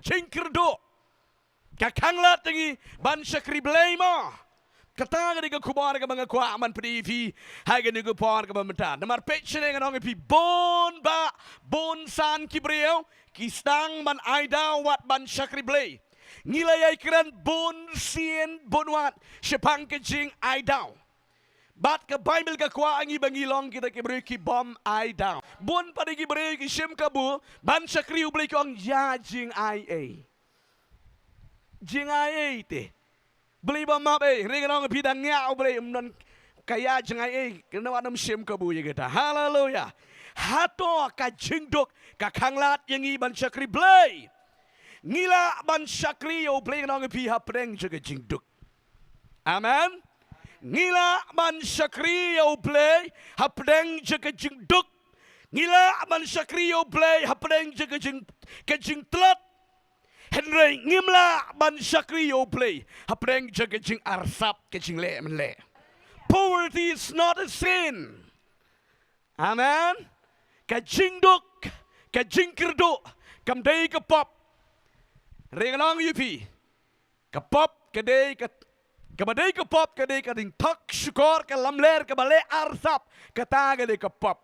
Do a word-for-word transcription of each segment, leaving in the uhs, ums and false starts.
jingkyrduh. Ka khanglad ïa ngi ban shakri Blei mo. Kata ka dei ka khubor kaba nga kwah ban pyni ïa phi ha kane ka por kaba mynta. Namar peit shane nga ong ïa phi, bun bah bun san ki briew ki sdang ban ai daw wat ban shakri Blei. Ngi la ïai kren bun sien bun wat shaphang ka jingai daw. Bad ka Baibl ka kwah ïa ngi ba ngi long kita ki briew ki bym ai daw. Bun pat ki briew ki shim kabu ban shakri U Blei, ki ong, ïa jingai ei. Jingai ei te. Blei ba map ei, ring rong phi dang ïa U Blei, ym don ka ïa jingai ei, kane wat ym shim kabu ïa kita. Haleluya. Hato ka jingduk ka khanglad ïa ngi ban shakri Blei? Ngi lah ban shakri ïa U Blei, nga ong ïa phi, hapdeng jong ka jingduk. Amen. Ngi lah ban shakri ïa U Blei hapdeng jong ka jingduk. Ngi lah ban shakri ïa U Blei hapdeng jong ka jing, ka jingtlot. Hynrei ngim lah ban shakri ïa U Blei hapdeng jong ka jingarsap, ka jingleh mynleh. Poverty is not a sin. Amen. Ka jingduk, ka jingkyrduh kam dei ka pop. Ring rong ïa phi. Ka pop ka dei ka, kaba dei ka pop ka dei ka jingthok shukor, ka lamler kaba leh arsap. Kata ka dei ka pop.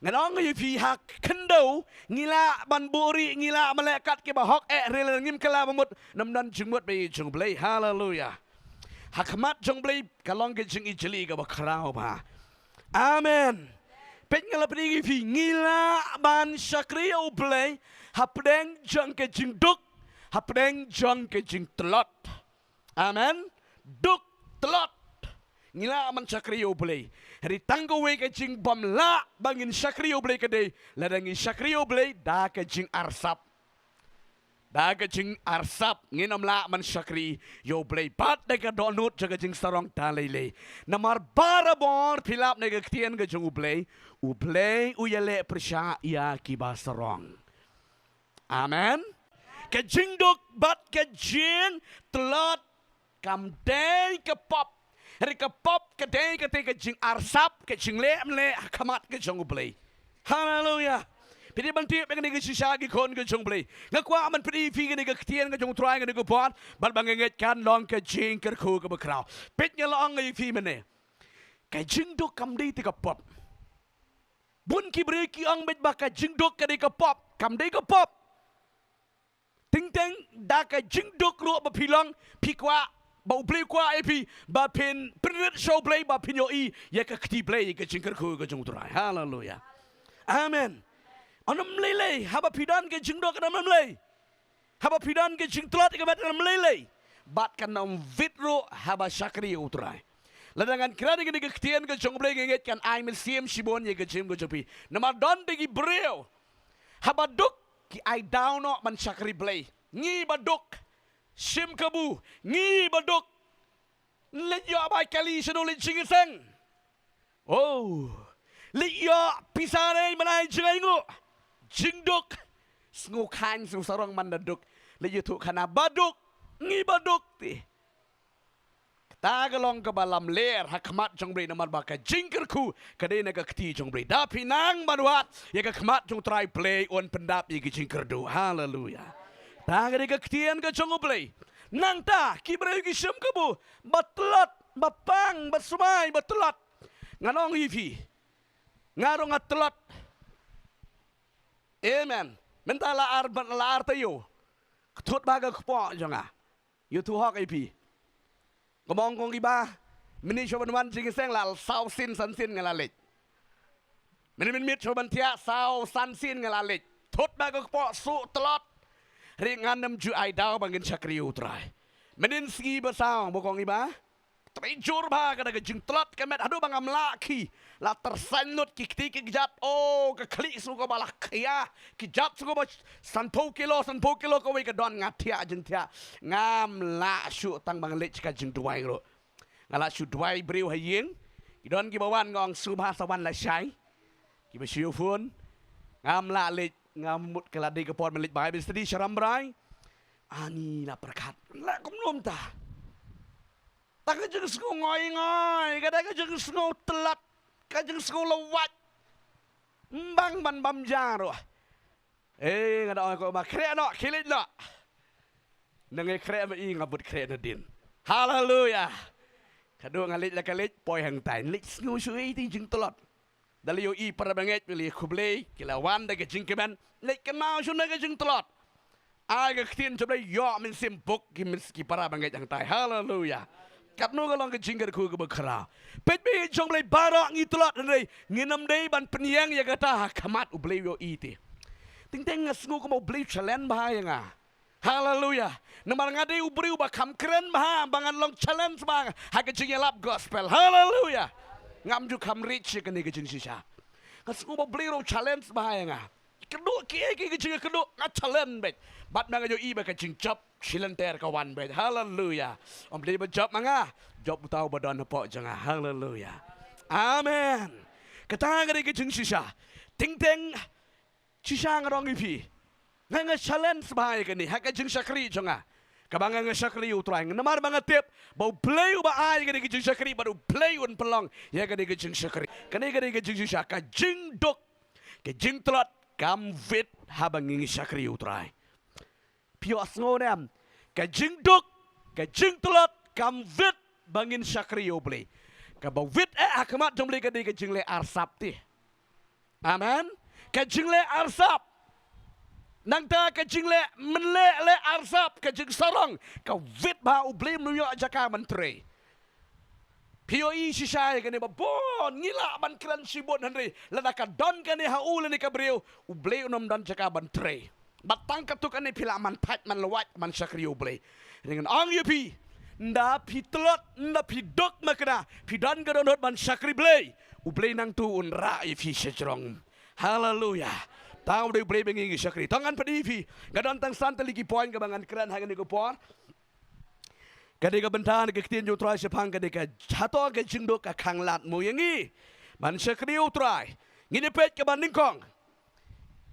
Nga ong ïa phi, ha khyndew ngi lah ban buhrieh, ngi lah ban leh kat kiba hok, eh, hynrei lada ngim kylla ba mut, ym don jingmut ba ïeit jong U Blei. Haleluya. Ha khmat jong U Blei ka long ka jingijli kaba khraw bha. Amen. Peit, nga la pyni ïa phi, ngi lah ban shakri ïa U Blei hapdeng jong ka jingduk, hapdeng jong ka jingtlot. Amen. Duk, tlot, ngi lah ban shakri ïa U Blei. Hynrei tang kawei ka jingbymlah ba ngin shakri ïa U Blei ka dei lada ngi shakri ïa U Blei da ka jingarsap, da ka jingarsap. Ngin ym lah ban shakri ïa U Blei bad da ka dohnud jong ka jingsarong da lei lei. Namar barabor phi lap na ka ktien ka jong U Blei, U Blei u ïaleh pyrshah ïa kiba sarong. Amen. Ka jingduk bad ka jingtlot kam dei ka pop. Hynrei ka pop ka dei kata ka jingarsap, ka jingleh mynleh ha khmat ka jong U Blei. Haleluya. Phi dei ban tip ïa kane ka shisha, ki khun ka jong U Blei. Nga kwah ban pyni ïa phi kane ka ktien ka jong U Trai kane ka por bad ba nga ngeit kan long ka jingkyrkhu kaba khraw. Peit, nga la ong ïa phi mynne, ka jingduk kam dei te ka pop. Bun ki briew ki ong beit ba ka jingduk ka dei ka pop. Kam dei ka pop. Teng teng da ka jingduk ruh ba phi long, phi kwah ba U Blei u kwah ïa phi ba phin pynrit sha U Blei, ba phin ïohi ïa ka kti Blei, ïa ka jingkyrkhu ka jong U Trai. Haleluya. Amen. Ym lei lei haba phi don ka jingduk, ym lei lei. Haba phi don ka jingtlot ïa ka met, ym lei lei. Bad kan ym wit ruh haba shakri ïa U Trai. Lada ngan kren ïa kane ka ktien ka jong U Blei, nga ngeit kan ai mynsiem shibun ïa ka jingim ka jong phi. Namar don de ki briew haba duk ki ai daw noh ban shakri Blei. Ngi ba duk, shim kabu, ngi ba duk. Leit ïoh bai kali shano, leit jingïaseng. Oh. Leit ïoh pisa ne ban ai jingainguh. Jingduk. Sngew khang sngew sarong man da duk. Leit ïathuh khana ba duk. Ngi ba duk te. Kata ka long kaba lamler ha khmat jong U Blei namar ba ka jingkyrkhu ka dei na ka kti jong U Blei. Da phi nang ban wad ïa ka khmat jong U Trai, Blei un pyndap ïa ka jingkyrduh. Haleluya. Kata ka dei ka ktien ka jong U Blei. Nangta ki briew ki shim kabu, ba tlot, ba pang, ba swai, ba tlot. Ngan ong ïa phi, nga ruh nga tlot. Amen. Mynta la ar, la ar taïew. Kthut bha ka kpoh jong nga. Ïathuh hok ïa phi. Kumba ong kong Iba, mynne shuwa ban wan jingïaseng la saw sien san sien nga la leit. Mynne mynmiet shuwa ban thiah saw san sien nga la leit. Thut bha ka kpoh, shu tlot. Hynrei ngan ym ju ai daw ba ngin shakri ïa U Trai. Mynne sngi ba saw, ba kong Iba, trei jur bha ka da ka jingtlot ka met haduh ba ngam lah khie. La tyrsain lut ki kti ki kjat. Oh, ka khlieh sngew kaba la khia. Ki kjat sngew ba sanphew kilo, sanphew kilo kawei ka don, nga thiah jingthiah. Ngam lah shuh tang ba nga leit sha ka jingduwai ruh. Nga lah shu duwai briew ha ïing. Ki don kiba wan, nga ong sngewbha sa wan lashai. Kiba shu ïa phone. Ngam lah leit, nga mut ka la dei ka por ban leit Bible study sha Rambrai. Ani la pyrkhat. Lah kumno mynta. Ta ka jingsngew ngoi ngoi, ka dei ka jingsngew tlot, ka jingsngew lawait. Ym bang ban bam ja ruh. Eh, nga da ong ko ma, khreh noh, khie leit noh. Na ngi khreh ma i nga bud khreh na din. Haleluya. Ka duh nga leit la ka leit poi hangtai. Leit sngew shuh i ti jingtlot. Da la ïohi para bangeit, la khublei, ki la wan da ka jingkmen, leit kynmaw shuh na ka jingtlot. Ai ka ktien jong Blei ïoh mynsiem buk ki myns ki para bangeit hangtai. Haleluya. Katno ka long ka jingkyrkhu kaba khraw. Peit beit jong Blei baroh ngi tlot hynrei ngin ym dei ban pynïeng ïa kata ha khmat U Blei u ïohi te. Teng teng nga sngew kumba U Blei u challenge bha ïa nga. Haleluya. Namar nga dei u briew ba kham kren bha, ba ngan long challenge bha ha ka jingïalap gospel. Haleluya. Ngam ju kham reach ïa kane ka jingshisha. Nga sngew ba U Blei ruh u challenge bha ïa nga. Kynduh kiei kiei ka jingkynduh nga challenge beit. Bad ma nga ïohi ba ka jingjop shilynter ka wan beit. Haleluya. Ym dei ba jop ma nga, jop uta uba don hapoh jong nga. Haleluya. Amen. Kata ka dei ka jingshisha. Teng teng shisha nga ong ïa phi, nga nga challenge bha ïa kane ha ka jingshakri jong nga. Kaba nga nga shakri ïa U Trai, namar ba nga tip ba U Blei uba ai ïa kane ka jingshakri bad U Blei un pynlong ïa kane ka jingshakri. Kane ka dei ka jingshisha, ka jingduk, ka jingtlot kam wit haba ngi ngi shakri ïa U Trai. Phi ïohsngew ne em? Ka jingduk, ka jingtlot kam wit ba ngin shakri ïa U Blei. Kaba wit eh ha khmat jong U Blei ka dei ka jingleh arsap te. Amen. Ka jingleh arsap. Nangta ka jingleh mynleh leh arsap, ka jingsarong ka wit bha, U Blei um ïoh jaka ban trei. Phi ïohi shisha ïa kane ba bun ngi lah ban kren shibun hynrei lada ka don kane ha u lane ka briew, U Blei un ym don jaka ban trei. Bad tang katto katne phi lah man thait man lwait man shakri ïa U Blei. Hynrei ngan ong ïa phi, ynda phi tlot, ynda phi duk ma kane, phi don ka dohnud ban shakri Blei, U Blei nangtu un rah ïa phi sha jrong. Haleluya. Tang U Blei, U Blei ba ngi ngi shakri. To ngan pyni ïa phi. Nga don tang san tylli ki point kaba ngan kren ha kane ka por. Ka dei ka bynta na ka ktien jong U Trai shaphang ka dei ka, hato ka jingduk ka khang lad mo ïa ngi ban shakri U Trai? Ngin ïa peit kaba nyngkong.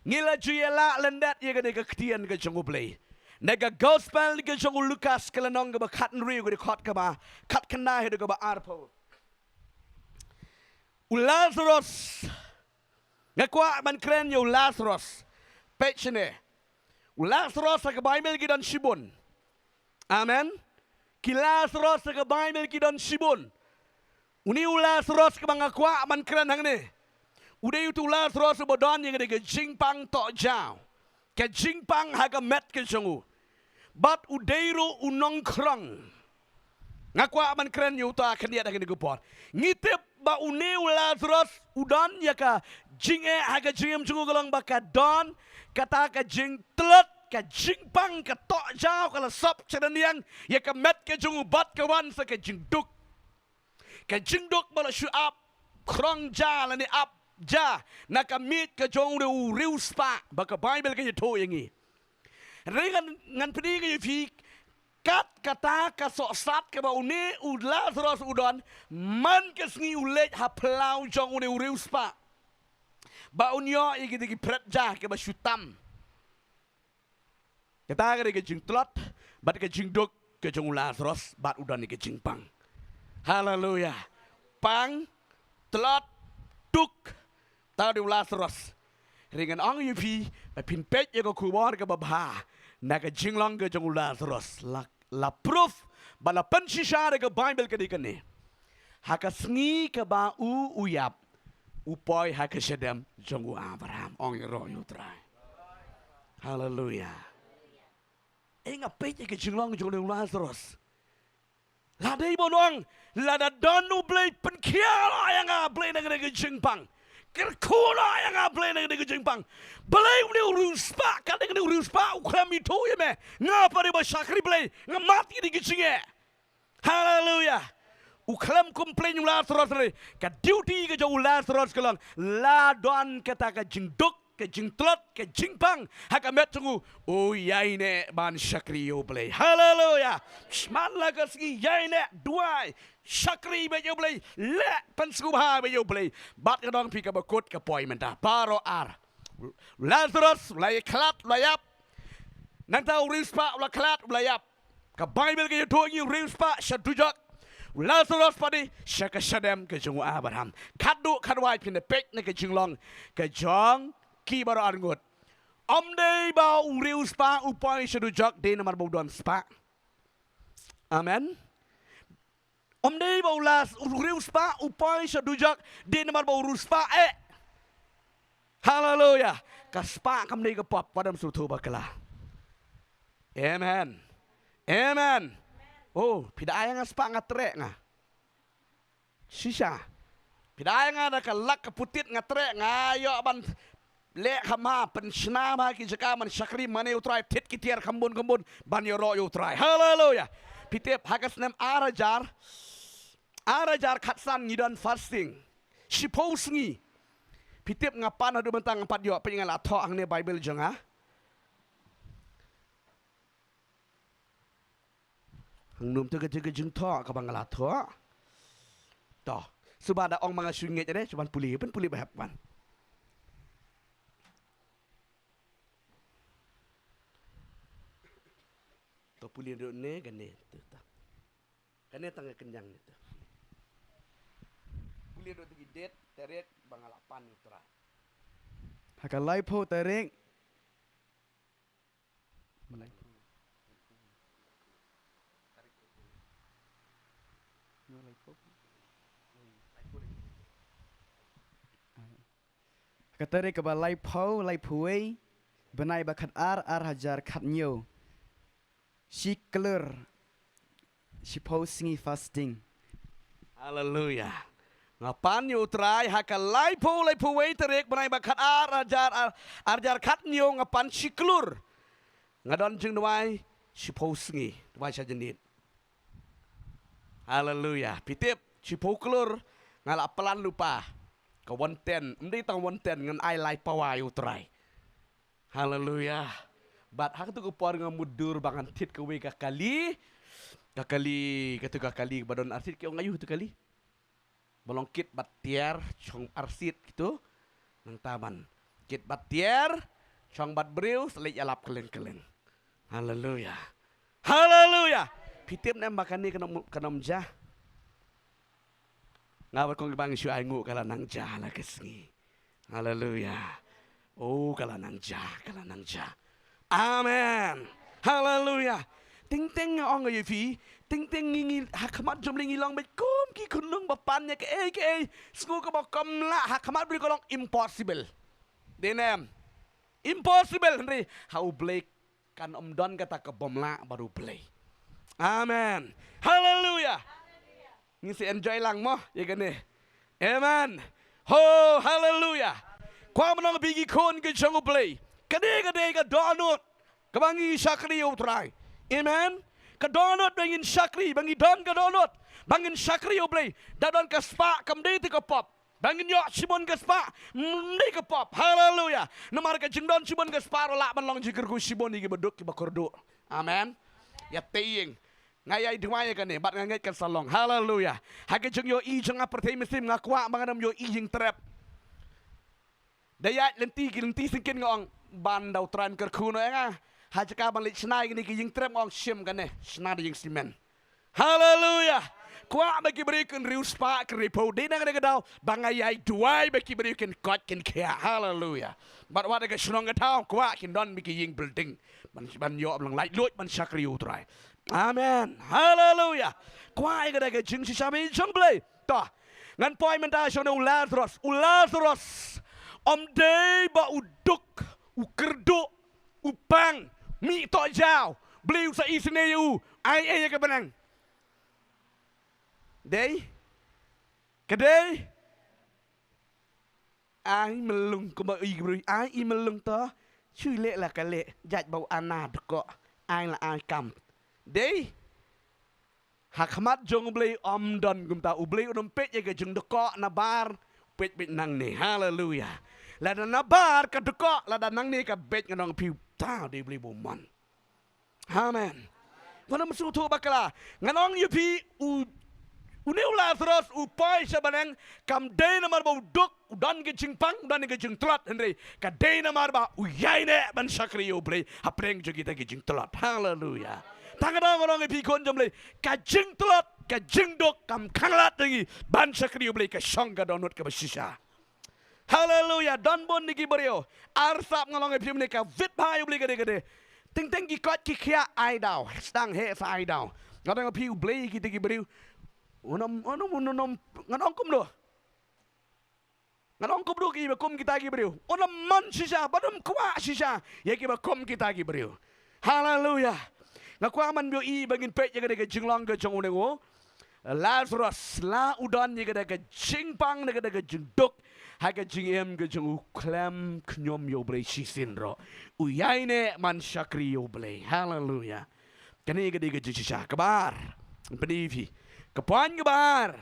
Ngi la ju ïa lah lyndet ïa ka dei ka ktien ka jong U Blei na ka gospel ka jong u Lukas ka lynnong kaba khathynriew ka dei khot kaba khatkhyndai haduh kaba arphew. U Lazarus. Nga kwah ban kren ïa u Lazarus. Peit shane. U Lazarus ha ka Baibl ki don shibun. Amen. Ki Lazarus ha ka Baibl ki don shibun. Une u Lazarus kaba nga kwah ban kren hangne, u dei utu u Lazarus uba don ïa ka dei ka jingpang tohjaw, ka jingpang ha ka met ka jong u. Bad u dei ruh u nongkhrong. Nga kwah ban kren ïa uta khyndiat ha kane ka por. Ngi tip ba une u Lazarus u don ïa ka jingeh ha ka jingim jong u, ka long ba ka don kata ka jingtlot, ka jingpang, ka tohjaw, ka la sop sha rynieng ïa ka met ka jong u bad ka wan sa ka jingduk. Ka jingduk ba la shu ap khrong ja lane ap ja na ka miej ka jong u riewspah ba ka Baibl ka ïathuh ïa ngi. Hynrei ngan, ngan pyni ïa phi kat kata ka sohsat kaba une u Lazarus u don man ka sngi u leit ha phyllaw jong une u riewspah ba un ïoh ïa ki, ki pret ja kiba shu tam. Kata ka dei ka jingtlot bad ka jingduk ka jong u Lazarus bad u don ïa ka jingpang. Haleluya. Pang, tlot, duk. Kata ka dei u Lazarus. Hynrei ngan ong ïa phi ba phin peit ïa ka khubor kaba bha na ka jinglong ka jong u Lazarus. La, la proof bad la pynshisha da ka Baibl ka dei kane. Ha ka sngi kaba u u ïap, u poi ha ka shadem jong u Abraham. Ong ïaroh ïa u Trai. Haleluya. Ei, nga peit ïa ka jinglong jong u Lazarus. La dei ban ong, lada don U Blei, pynkhiah noh ïa nga Blei na kane ka jingpang. Kyrkhu noh ïa nga Blei na kane ka jingpang. Blei, une u riewspah, ka dei kane u riewspah u khlem ithuh ïa me. Nga pat dei ba shakri Blei, nga mad ïa kane ka jingeh. Haleluya. U khlem complain u Lazarus re. Ka duty ka jong u Lazarus ka long, la don kata ka jingduk, ka jingtlot, ka jingpang ha ka met jong u, u ïaineh ban shakri ïa U Blei. Haleluya. Shman la ka sngi, ïaineh, duwai, shakri bad ïa U Blei, leh pynsngewbha bad ïa U Blei. Bad nga ong ïa phi kaba kut ka poi mynta. Baroh ar. Lazarus u la ïakhlad, u la ïap. Nangta u riewspah u la khlad, u la ïap. Ka Baibl ka ïathuh ïa ngi u riewspah sha dujok, u Lazarus pat dei sha ka shadem ka jong u Abraham. Khatduh khatwai phin da peit na ka jinglong ka jong ki baroh arngut. Ym dei ba u riewspah u poi sha dujok dei namar ba u don spah. Amen. Ym dei ba u la, u riewspah u poi sha dujok dei namar ba u riewspah eh. Haleluya. Ka spah kam dei ka pop, wat ym sngewthuh bakla. Amen. Amen. Oh, phi da ai nga spah nga treh nga. Shisha. Phi da ai nga da ka lak ka putit nga treh nga ïoh ban leh kham ha, pynshna ha ki jaka ban shakri mane u Trai, thied ki tiar kham bun kham bun ban ïaroh ïa u Trai. Haleluya. Phi tip ha ka snem ar hajar, ar hajar khatsan ngi don fasting. Shiphew sngi. Phi tip nga pan haduh mynta ngam pat ïoh, peit nga la thoh hangne Bible jong nga. Hangno to ka jing, ka jingthoh kaba nga la thoh. To, shuwa da ong ma nga shu ngeit ne, shu ban pule, ban pule ba hep ban. To pule ruh ne, kane to, to. Kane tang ka kynjang ne to. Pule ruh to ki date, tarik ba nga la pan ïa u Trai. Ha ka laiphew tarik. Ka tarik kaba laiphew, laiphew wei, bnai ba khatar, ar hajar khathynñiew. Shi klur. Shiphew sngi fasting. Haleluya. Nga pan ïa u Trai ha ka laiphew, laiphew wei tarik bnai ba khatar, ar hajar, ar, ar hajar khathynñiew, nga pan shi klur. Nga don jingduwai shiphew sngi, duwai sha jingit. Haleluya. Phi tip, shiphew klur nga la plan lypa. Ka won ten, ym dei tang won ten, ngan ai lai pawa ïa u Trai. Haleluya. Bad ha katu ka por nga mutdur ba ngan thied kawei ka kali. Ka kali, katu ka kali ba don artist, ki ong aïu katu ka kali. Ba long kit bad tiar, shong artist kitu. Nangta ban kit bad tiar, shong bad briew, sa leit ïalap kylleng kylleng. Haleluya. Haleluya. Phi tip ne em ba kane kan ym, kan ym jia. Nga bad kong Ibang shu ai nguh, ka la nang jia la ka sngi. Haleluya. Oh, ka la nang jia, ka la nang jia. Amen. Haleluya. Teng teng nga ong ïa phi, teng teng ngi, ngi ha khmat jong U Blei ngi long beit kum ki khunlung ba pan ïa kaei kaei. Sngew kaba ym lah, ha khmat U Blei ka long impossible. Dei ne em? Impossible, hynrei ha U Blei kan ym don kata ka bym lah bad U Blei. Amen. Haleluya. Ngi sa enjoy lang mo ïa kane. Amen. Ho, haleluya. Kwah ban ong ïa phi ki khun ki jong U Blei, ka dei, ka dei ka dohnud kaba ngi shakri ïa U Trai. Amen. Ka dohnud ba ngin shakri, ba ngi don ka dohnud ba ngin shakri ïa U Blei. Da don ka spah kam dei te ka pop. Ba ngin ïoh shibun ka spah, ym dei ka pop. Haleluya. Namar ka jingdon shibun ka spah ruh lah ban long jingkyrkhu shibun ïa kiba duk kiba kyrduh. Amen. Ïa te ïing. Nga ïai duwai ïa kane bad nga ngeit kan sa long. Haleluya. Ha ka jingïohi jong nga pyrthei mynsiem nga kwah ba ngan ym ïohi ïing trep. Da ïaid lynti ki lynti syngkien nga ong ban da U Trai un kyrkhu noh ïa nga. Ha jaka ban leit shna ïa kine ki ïing trep nga ong shim kane, shna da ïing simen. Haleluya. Kwah ba ki briew kin riewspah, kin riewphew. Dei na kane ka daw ba nga ïai duwai ba ki briew kin koit kin khiah. Haleluya. Bad wat da ka shnong ka thaw kwah kin don beit ki ïing building ban, ban ïoh ban laitluid ban shakri ïa U Trai. Amen. Haleluya. Kwah ïa ka da ka jingshisha ba ïeit jong U Blei. To, ngan poi mynta sha une u Lazarus. U Lazarus ym dei ba u duk, u kyrduh, u pang, mih toh jaw, Blei u sa isynei ïa u. Ai ei ïa ka bneng. Dei? Ka dei? Ai mlung, kumba i briew, ai i mlung to. Shu leh la ka leh, jait ba u ana dkoh. Ai la ai kam. Dei? Ha khmat jong U Blei ym don kumta. U Blei un ym peit ïa ka jingdkoh nabar, peit, peit nangne. Haleluya. Lada nabar ka dkoh, lada nangne ka beit, ngan ong ïa phi, ta dei U Blei ba u mon. Amen. Wat ym sngewthuh bakla. Ngan ong ïa phi, u, une u Lazarus u poi sha bneng, kam dei namar ba u duk, u don ka jingpang, u don ka jingtlot, hynrei ka dei namar ba u ïaineh ban shakri ïa U Blei hapdeng jong kita ki jingtlot. Haleluya. Tang kata ngan ong ïa phi khun jong U Blei, ka jingtlot, ka jingduk kam khanglad ïa ngi ban shakri ïa U Blei, ka shong ka dohnud kaba shisha. Haleluya. Don bun ki briew. Arsap nga la ong ïa phi mynne ka bit bha ïa U Blei ka dei ka dei. Teng teng ki koit ki khiah ai daw. Sdang heh sa ai daw. Nga la ong ïa phi U Blei kita ki briew. Un ym, un ym, un ym, nga la ong kumno. Nga la ong kumno ki ba kum kita ki briew. Un ym mon shisha, bad un ym kwah shisha ïa ki ba kum kita ki briew. Haleluya. Nga kwah mynba ïohi ba ngin peit ïa kane ka jinglong ka jong une u Lazarus, la u don ïa kane ka jingpang, ïa kane ka jingduk ha ka jingim ka jong u, khlem khñium ïa U Blei shisien ruh. U ïaineh ban shakri ïa U Blei. Haleluya. Kane ka dei ka jingshisha. Kaba ar, pyni phi. Ka point kaba ar.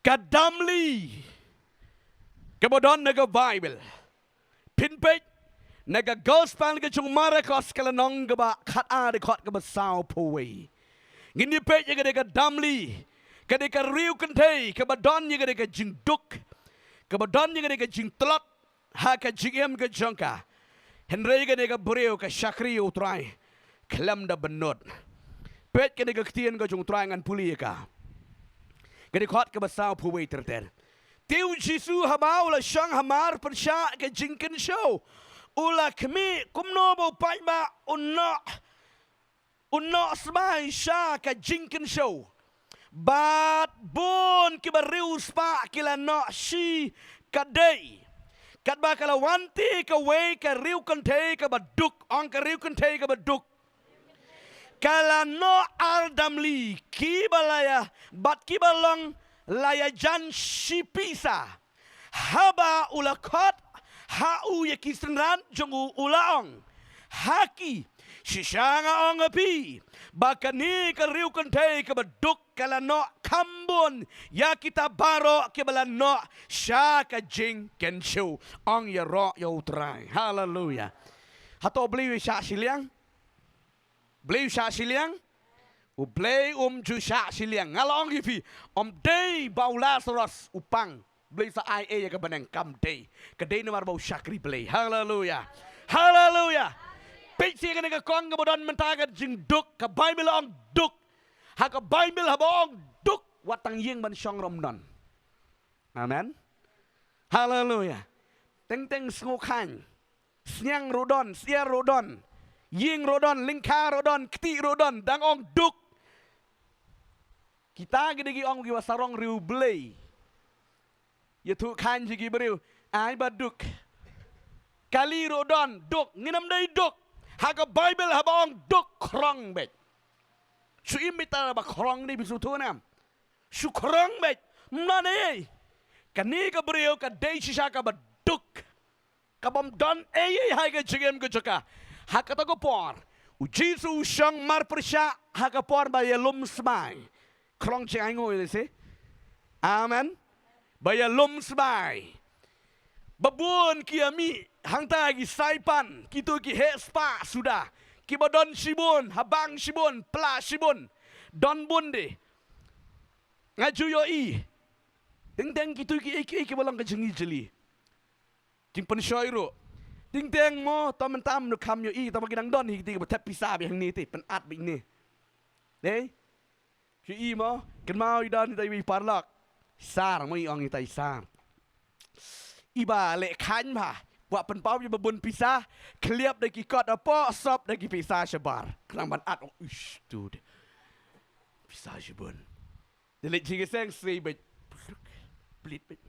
Ka damli kaba don na ka Baibl. Phin peit na ka Gospel ka jong u Markos ka lynnong kaba khatar, dkhot kaba sawphew wei. Ngin ïa peit ïa kane ka damli, kane ka riew kynthei kaba don ïa kane ka jingduk, kaba don ïa kane ka jingtlot ha ka jingim ka jong ka. Hynrei kane ka briew ka shakri ïa U Trai khlem da bynnud. Peit kane ka ktien ka jong U Trai, ngan pule ïa ka. Kane dkhot kaba sawphew wei ter ter. Te U Jisu haba u la shong hamar pyrshah ka jingkynshew, u la khmih kumno ba u paidbah un noh, un noh smai sha ka jingkynshew. Bad bun kiba riewspah ki la noh shi kadei. Katba ka la wan te kawei ka riew kynthei kaba duk, ong ka riew kynthei kaba duk, ka la noh ar damli, kiba la ïa, bad kiba long la ïajan shi pisa. Haba u la khot ha u ïa ki synran jong u, u la ong ha ki, shisha nga ong ha phi ba kane ka riew kynthei kaba duk ka la noh kham bun ïa kita baroh kiba la noh sha ka jingkynshew. Ong ïaroh ïa U Trai. Haleluya. Hato U Blei u shah shiliang? Blei u shah shiliang? U Blei um ju shah shiliang. Nga la ong ïa phi, ym dei ba u Lazarus u pang Blei sa ai ei ïa ka bneng, kam dei. Ka dei namar ba u shakri Blei. Haleluya. Haleluya. Peit shi kane ka kong kaba don mynta ka jingduk, ka Baibl ong duk. Ha ka Baibl haba ong duk, wat tang ïing ban shong ruh ym don. Amen. Haleluya. Teng teng sngew khang. Sniang ruh don, syiar ruh don, ïing ruh don, lyngkha ruh don, kti ruh don, dang ong duk. Kita ki dei ki ong kiba sarong riew Blei. Ïathuh khang shi ki briew, ai ba duk. Kali ruh don, duk, ngin ym dei duk. Ha ka Baibl haba ong duk, khrong beit. Shu im beit ta ba khrong dei, phi shu tip ne em? Shu khrong beit. Mano ne? Kane ka briew ka dei shisha kaba duk. Ka bym don ei ei ha ka jingim ka jong ka. Ha kata ka por, U Jisu u shong marpyrshah ha ka por ba ïalum smai. Khrong jingainguh ïa lade. Amen. Ba ïalum smai. Ba bun ki ïa mih hangta, ki saipan, kito ki heh spah suda. Kiba don shibun, ha bank shibun, pla shibun. Don bun de. Nga ju ïohi. Teng teng kito ki ei ki ei kiba long ka jingijli. Jingpynshoi ruh. Teng teng mo, to mynta ym kham ïohi, to ba ki dang don hi kito kiba thep pisa beit hangne te, pynat beit ne. Dei? Shu i mo, kynmaw i don itai i paralok. Sar mo, i ong itai sar. Iba leh khang bha. Kwah pynpaw ïa ba bun pisa, khlieh da ki kot hapoh, sop da ki pisa shabar. Khnang ban at, ong, ish, tu de. Pisa shibun. Da leit jingïaseng sei beit. Plit beit.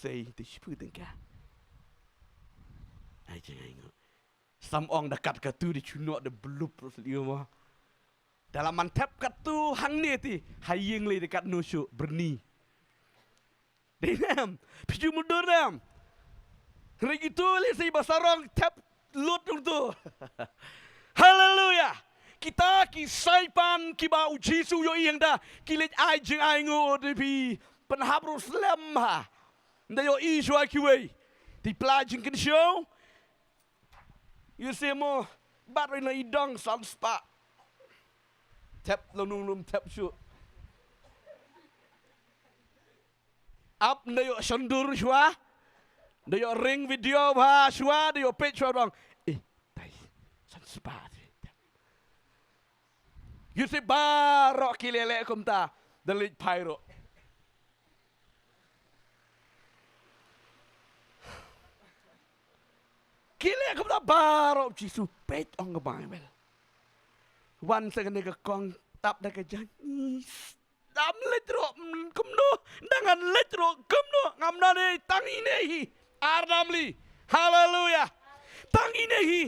Sei te shiphew tyngka. Ai jingainguh. Sam ong da kat katu da chunoh da blup ruh sliu mo. Da la man thep katu hangne te, ha ïing lei da katno shuh, byrni. Dei ne em? Phi ju mutdur ne em? Hynrei kito lei sei ba sarong thep lut hangto. Haleluya. Kita ki saipan kiba U Jisu u ïohi hangta, ki leit ai jingainguh, te phi pynhap ruh slem ha. Ynda ïohi shuwa kiwei. Te pla jingkynshew. Ïohsngew mo, bat ïa i dong san spah. Thep lyngnum lyngnum thep shuh. Ap ynda ïoh shondur shuwa. Ynda ïoh ring video bha shuwa, ynda ïoh peit shuwa bang. Eh, tai, san spah te. Ïohsngew baroh ki leh leh kumta. Da leit phai ruh. Ki leh kumta baroh, Jisu, peit, ong ka Baibl. Wan sa kane ka kong, tap da ka jaiñ. Dam leit ruh, mm, kumno, da ngan leit ruh kumno, ngam don ei, tang ine hi. Ar damli. Haleluya. Tang ine hi.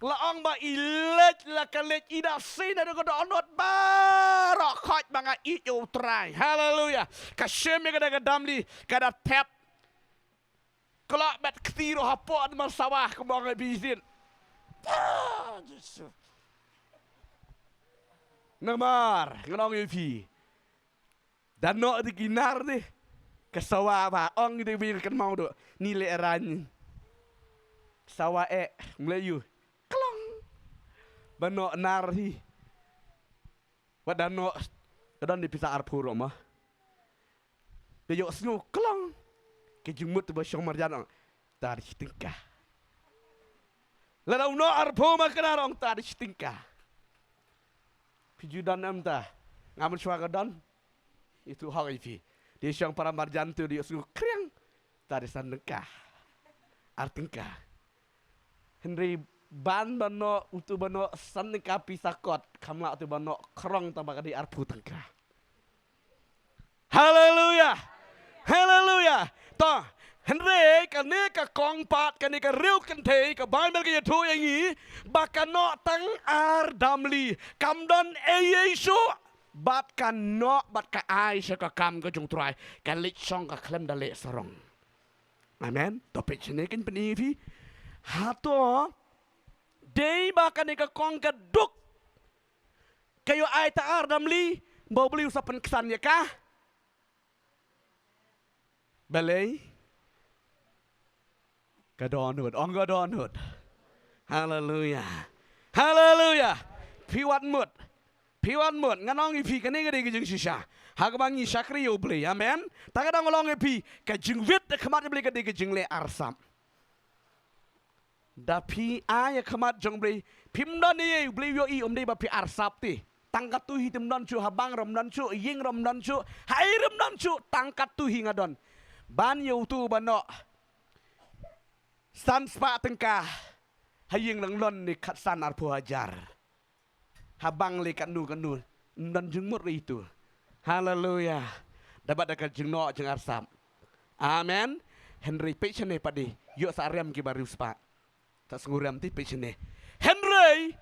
La ong ba i leit, la ka leit, i da sien haduh ka dohnud baroh, khoit ba nga ïeit ïa U Trai. Haleluya. Ka shim ïa kane ka damli, ka da thep. Klok bet kti ruh hapoh, namar sawa, kumba ong ïa phi sien. Ah, Jisu. Namar ngan ong ïa phi, da noh da ki nar de, ka sawa ba ong de, phi kynmaw duh, ni leh rang. Sawa eh, mlei ïu. Klong. Ba noh nar hi. Wat da noh, ka don de pisa arphew ruh ma. Ka ïohsngew klong. Ka jingmut ba shong marjan ong, ta da shi tyngka. Lada u noh arphew ma ka nar ong, ta da shi tyngka. Phi ju don em ta? Ngam shuwa ka don. Itu hok ïa phi. Dei shong para marjan tu, dei ïohsngew kriang. Ta da san tyngka. Ar tyngka. Hynrei ban ba noh, utu ba noh san tyngka pisa kot, kham lah utu ba noh khrong tang ba ka dei arphew tyngka. Haleluya. Haleluya. To, hynrei kane ka kong pat, kane ka riew kynthei, ka Baibl ka ïathuh ïa ngi ba ka noh tang ar damli. Kam don ei ei shuh. Bad ka noh, bad ka ai sha ka kam ka jong U Trai. Ka leit shong ka khlem da leh sarong. Amen. To peit shane, kan pyni phi. Hato dei ba kane ka kong ka duk, ka ïoh ai ta ar damli, ba U Blei u sa pynksan ïa ka? Balei? Ka dohnud. Ong ka dohnud. Haleluya. Haleluya. Phi wat mut. Phi wat mut, ngan ong ïa phi, kane ka dei ka jingshisha. Ha kaba ngi shakri ïa U Blei. Amen. Ta ka dang long ïa phi, ka jingwit ha khmat U Blei ka dei ka jingleh arsap. Da phi ai ha khmat jong U Blei, phim don ei ei, U Blei u ïohi, um dei ba phi arsap te. Tang katto hi te, ym don shuh, ha bank ruh ym don shuh, ïing ruh ym don shuh, ha ei ruh ym don shuh, tang katto hi nga don. Ban ïa utu ba noh san spah tyngka, ha ïing dang don ne khatsan arphew hajar. Ha bank lei katno katno, ym don jingmut ri itu. Haleluya. Da bad da ka jingnoh jingarsap. Amen. Hynrei peit shane pat de, ïoh sa riam kiba riewspah. Ta sngew riam te, peit shane. Hynrei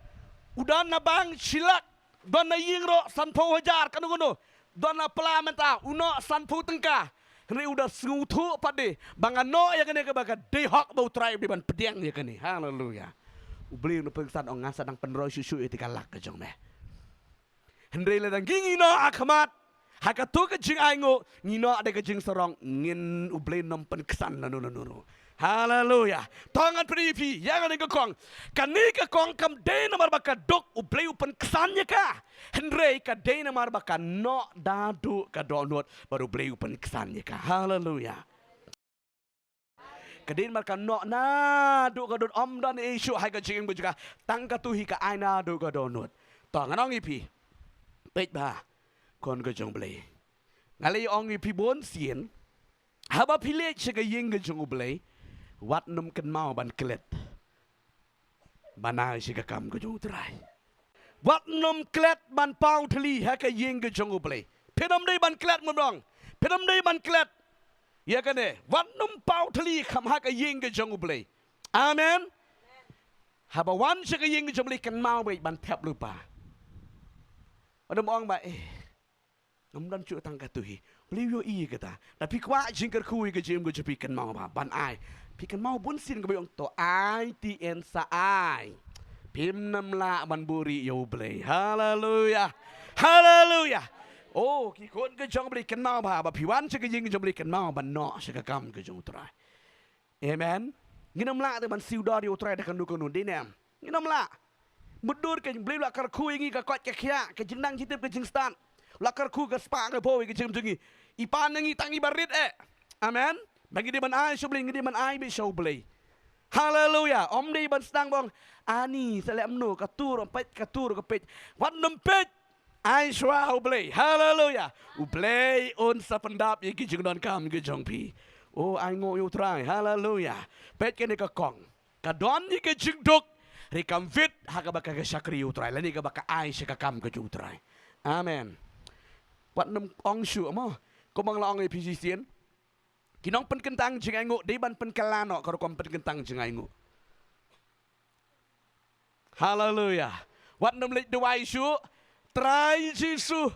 u don na bank shi lak, don na ïing ruh sanphew hajar, kano kano. Don na pla mynta, u noh sanphew tyngka. Hynrei u da sngewthuh pat de ba nga noh ïa kane kaba ka dei hok, ba U Trai u dei ban pdiang ïa kane. Haleluya. U Blei u nongpynksan, ong, ngan sa dang pynroi shuh shuh ïa te ka lak ka jong me. Hynrei lada ngi, ngi noh ha khmat, ha kato ka jingainguh, ngi noh da ka jingsarong, ngin, U Blei u nongpynksan lano lano ruh. Haleluya. To ngan pyni ïa phi ïa kane ka kong. Kane ka kong kam dei namar ba ka duk, U Blei u pynksan ïa ka. Hynrei ka dei namar ba ka noh naduh ka dohnud, bad U Blei u pynksan ïa ka. Haleluya. Ka dei namar ka noh naduh ka dohnud, ym don ei ei shuh ha ka jingim ka jong ka. Tang katto hi ka ai naduh ka dohnud. To ngan ong ïa phi. Peit bha, khun ka jong U Blei. Nga la ong ïa phi bun sien. Haba phi leit sha ka ïing ka jong U Blei, wat nym kynmaw ban klet ban ai sha ka kam ka jong U Trai. Wat nym klet ban paw thylli ha ka ïing ka jong U Blei. Phin ym dei ban klet, mut ong. Phin ym dei ban klet ïa kane. Wat nym paw thylli kham ha ka ïing ka jong U Blei. Amen. Haba wan sha ka ïing ka jong U Blei, kynmaw beit ban thep lypa. Wat nym ong ba, eh, ym don shuh tang katto hi. U Blei u ïohi ïa kata. Da phi kwah jingkyrkhu ïa ka jingim ka jong phi, kynmaw bha ban ai. Phi kynmaw bun sien kaba ong, to ai te yn sa ai. Phim nym lah ban buhrieh ïa U Blei. Haleluya. Haleluya. Oh, ki khun ka jong U Blei, kynmaw bha, ba phi wan sha ka ïing ka jong U Blei, kynmaw ban noh sha ka kam ka jong U Trai. Amen. Ngin ym lah te ban siew dor ïa U Trai da kano kano, dei ne em? Ngin ym lah. Mutdur ka jong U Blei u la kyrkhu ïa ngi, ka koit ka khiah, ka jingnang jingtip ka jingstad. U la kyrkhu ka spah ka bor ïa ka jingim jong ngi. I pan ïa ngi tang iba rit eh. Amen. Ba ngi dei ban ai sha U Blei, ngi dei ban ai beit sha U Blei. Haleluya. Ym dei ban sdang ba ong, ani, sa leh kumno, ka tur, ym peit, ka tur, ka peit. Wat nym peit. Ai shuwa ha U Blei. Haleluya. U Blei un sa pyndap ïa ki jingdonkam ki jong phi. O, ai nguh ïa U Trai. Haleluya. Peit kane ka kong. Ka don ïa ka jingduk. Hynrei kam fit ha kaba ka shakri ïa U Trai. Lane kaba ka ai sha ka kam ka jong U Trai. Amen. Wat nym ong shuh mo. Kumba nga la ong ïa phi shisien. Ki nongpynkyntang jingainguh dei ban pynkylla noh ka rukom pynkyntang jingainguh. Haleluya. Wat nym leit duwai shuh. Trai Jisu,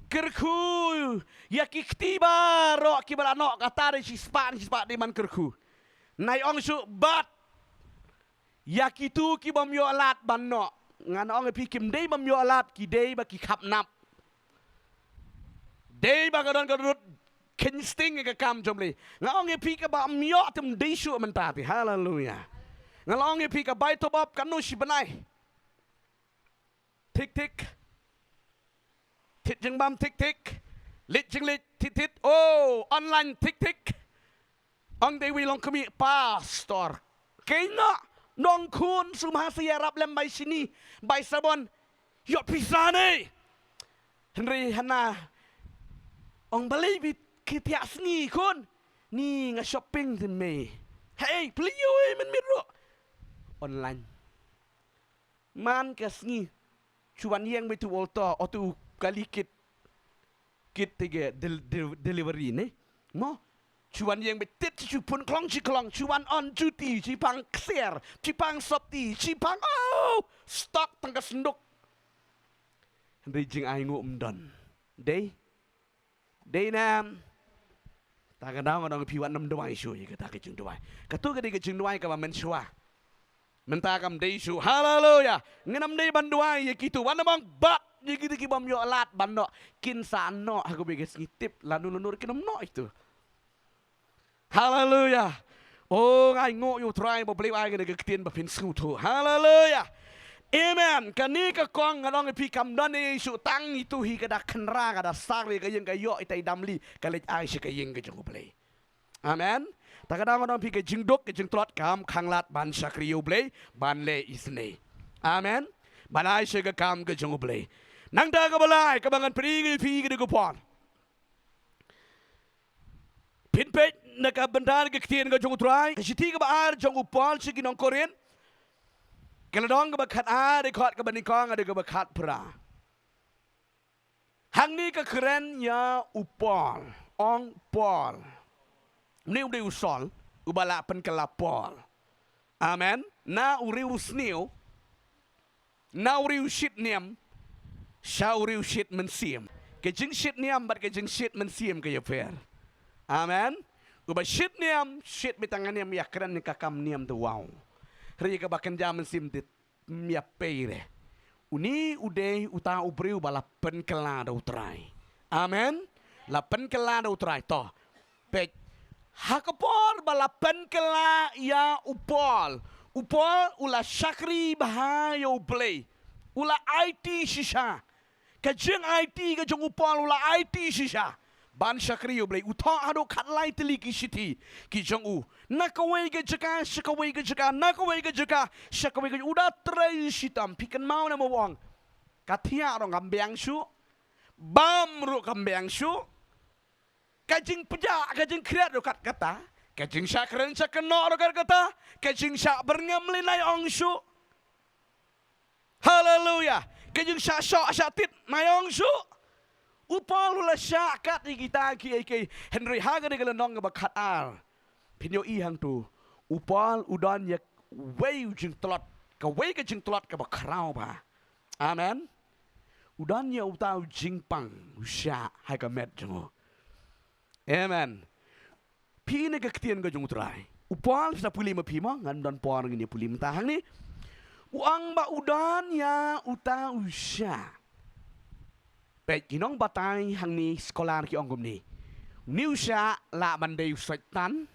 kyrkhu ïa ki kti baroh kiba la noh, kata dei shispah, shispah dei ban kyrkhu. Nai ong shuh, bad ïa kitu ki bym ïoh lad ban noh. Ngan ong ïa phi, kim dei bym ïoh lad, ki dei ba ki khapnap. Dei ba ka don ka rut kheiñ sting ïa ka kam jong U Blei. Nga ong ïa phi, kaba ym ïoh te ym dei shuh mynta te. Haleluya. Nga la ong ïa phi, ka bai tobop katno shi bnai. Thik thik. Thied jingbam thik thik. Leit jingleit thik thik. Oh, online thik thik. Ong dei uwei u longkmie, pastor. Keiñ noh, nongkhun, sum ha sa ïarap lem bai shini, bai sabon. Ïoh pisa ne. Hynrei hana. Ong balei bit ki thiah sngi khun. Ni nga shopping te mei. Hei, plie ïoh ei mynmiet ruh. Online. Man ka sngi. Shu wan ïeng beit u altar, o tu kali kit. Kit te ge del-, del-, delivery ne. Mo. Shu wan ïeng beit tit, shu pun klong, shu klong, shu wan on duty, shu pang ksiar, shu pang sopti, shu pang, oh, stock tang ka snduk. Hynrei jingainguh ym don. Dei. Dei ne em? Ta ka daw nga dang phi, wat nym duwai shuh ïa kata ka jingduwai. Katu ka dei ka jingduwai kaba mynshuwa. Mynta kam dei shuh. Haleluya. Ngin ym dei ban duwai ïa kitu. Wat nym ong bad ïa kitu ki bym ïoh lad ban noh. Kin sa noh ha kawei ka sngi, tip lano lano ruh kin ym noh ïa kitu. Haleluya. Oh, nga ainguh ïa U Trai ba U Blei u ai kane ka ktien ba phin sngewthuh. Haleluya. Amen. Kane ka kong nga ong ïa phi, kam don ei ei shuh, tang ïa itu hi ka da khynra, ka da sar ïa ka ïing, ka ïoh ita i damli, ka leit ai sha ka ïing ka jong U Blei. Amen. Ta ka daw nga ong ïa phi, ka jingduk ka jingtlot kam khang lad ban shakri ïa U Blei, ban leh isynei. Amen. Ban ai sha ka kam ka jong U Blei. Nangta kaba lai kaba ngan pyni ïa phi ka dei ka por. Phin peit na ka bynta ka ktien ka jong U Trai, ka shithi kaba ar jong u Paul sha ki nong Korinth. Ka lynnong kaba khatar, dkhot kaba nyngkong haduh kaba khatphra. Hangne ka kren ïa u Paul, ong Paul. Une u dei u Saul, uba la pynkylla Paul. Amen. Na u riew u sniew, na u riew u shit niam, sha u riew u shit mynsiem. Ka jingshit niam bad ka jingshit mynsiem ka ïapher. Amen. Uba shit niam, shit beit tang ha niam, ïakren ïa ka kam niam te wow. Hynrei kaba kynja mynsiem te ym ïapei re. Une u dei uta u briew ba la pynkylla da U Trai. Amen. La pynkylla da U Trai. To. Peit. Ha ka por ba la pynkylla ïa u Paul, u Paul u la shakri bha ïa U Blei. U la aiti shisha. Ka jingaiti ka jong u Paul, u la aiti shisha ban shakri ïa U Blei. U thoh haduh khatlai tylli ki shithi ki jong u. Na kawei ka jaka sha kawei ka jaka, na kawei ka jaka sha kawei ka jaka. U da trei shitom. Phi kynmaw ne mo ba ong, ka thiah ruh kam biang shuh, bam ruh kam biang shuh. Ka jingpjah, ka jingkhriat ruh kat kata. Ka jingshah kren shah kynnoh ruh kat kata. Ka jingshah byrngem lei, nai ong shuh. Haleluya. Ka jingshah shoh shah tied, nai ong shuh. U Paul u la shah kat ïa kita kiei kiei. Hynrei ha kane ka lynnong kaba khatar, phin ïohi hangto, u Paul u don ïa uwei u jingtlot, kawei ka jingtlot kaba khraw bha. Amen. U don ïa uta u jingpang, u shah ha ka met jong u. Amen. Phi ne ka ktien ka jong U Trai. U Paul sa pule ma phi mo, ngan don por ngin ïa pule mynta hangne. U ong ba u don ïa uta u shah. Peit, ki nongbatai hangne, scholar ki ong kumne. Une u shah lah ban dei u Soitan.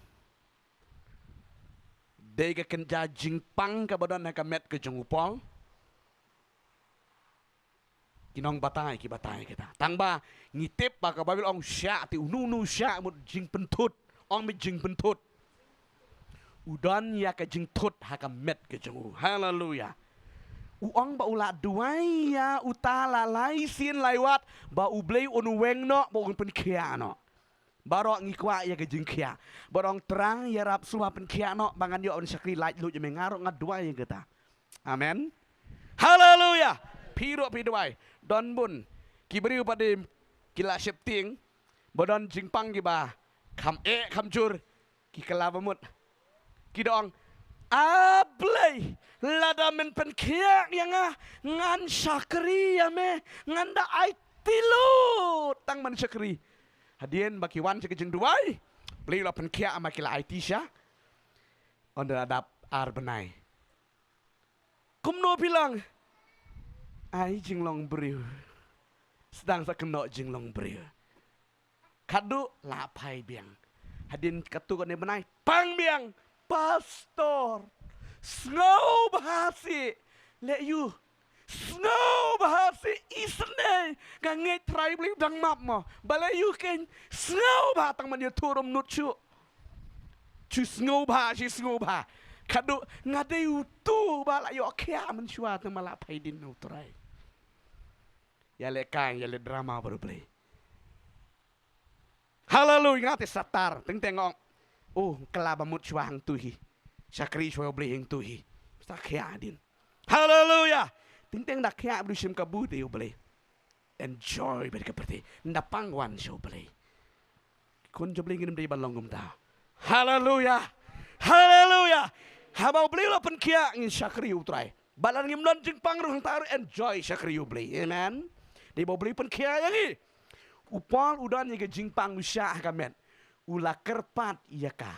Dei ka kynja jingpang kaba don ha ka met ka jong u Paul. Ki nongbatai ki batai kita. Tang ba ngi tip ba ka Baibl ong shah, te uno uno u shah mut jingpynthut. Ong mut jingpynthut. U don ïa ka jingthut ha ka met ka jong u. Haleluya. U ong ba u la duwai ïa uta la lai sien lai wat, ba U Blei un weng noh, ba un pynkhiah noh. Baroh ngi kwah ïa ka jingkhiah. Baroh Trai ïarap shuwa pynkhiah noh, ba ngan ïoh ban shakri laitluid ïa me, nga ruh nga duwai ïa kata. Amen. Haleluya. Phi ruh phi duwai. Don bun ki briew pat de ki la sheptieng ba don jingpang kiba kham eh kham jur, ki kylla ba mut. Ki da ong, A Blei, lada men pynkhiah ïa nga, ngan shakri ïa me, ngan da aiti lut tang ban shakri. Hadien ba ki wan sha ka jingduwai, Blei u la pynkhiah, ma ki la aiti sha. Ynda la dap ar bnai, kumno phi long? Ai jinglong briew. Sdang sa kynnoh jinglong briew. Khadduh la phai biang. Hadien katto katne bnai, pang biang. Pastor, sngewbha seh. Leh ïu. Sngewbha seh, isynei. Nga ngeit Trai Blei u dang map mo. Balei ïu keiñ? Sngewbha, tang ban ïathuh ruh ym nud shuh. Shu sngewbha, shu sngewbha. Khadduh nga dei utu ba la ïoh khiah mynshuwa, tang ba la phai dien na U Trai. Ïaleh kai, ïaleh drama baroh, Blei. Haleluya, nga te satar, teng teng ong. Oh, kylla ba mut shuwa hangtu hi. Shakri shuwa Blei hangtu hi. Sa khia din. Haleluya. Teng teng da khia bru shim kabu te U Blei. Enjoy bad ka pyrthei. Nda pang wan sha U Blei. Khun jong Blei ngin ym dei ban long kumta. Haleluya. Haleluya. Haba U Blei u la pynkhiah ngin shakri U Trai. Ba la ngim don jingpang ruh hangta ruh enjoy shakri U Blei. Amen. Dei ba U Blei pynkhiah ïa ngi. U Paul u don ïa ka jingpang u shah ha ka met. U la kyrpad ïa ka